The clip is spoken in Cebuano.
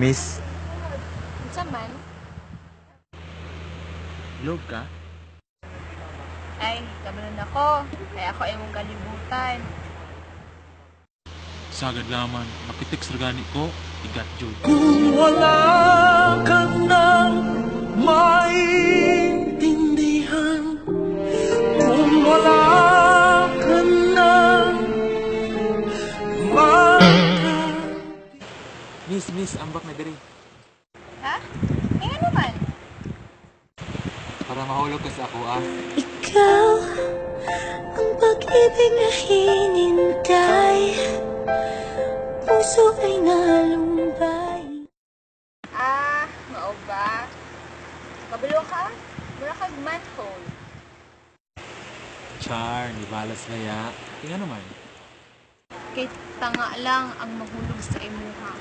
Miss, Unsa man? Bilog ka? Ay, kabalo na ko. Kaya ako imong kalibutan. Sagad laman, makitext ra gani ko, igat jud. Kung wala ka nang maintindihan, kung wala ka nang maka Miss, miss, ambak na diri. Ha? Eh, ano man? Para mahulog ka sa ako ah. Ikaw ang pag-ibig na hinintay. Puso ay nalumbay. Ah, mao ba? Kabalo ka? Mura kag manhole. Char, ni balas na ya. Tingnan naman. Kay tanga lang ang mahulog sa imuha.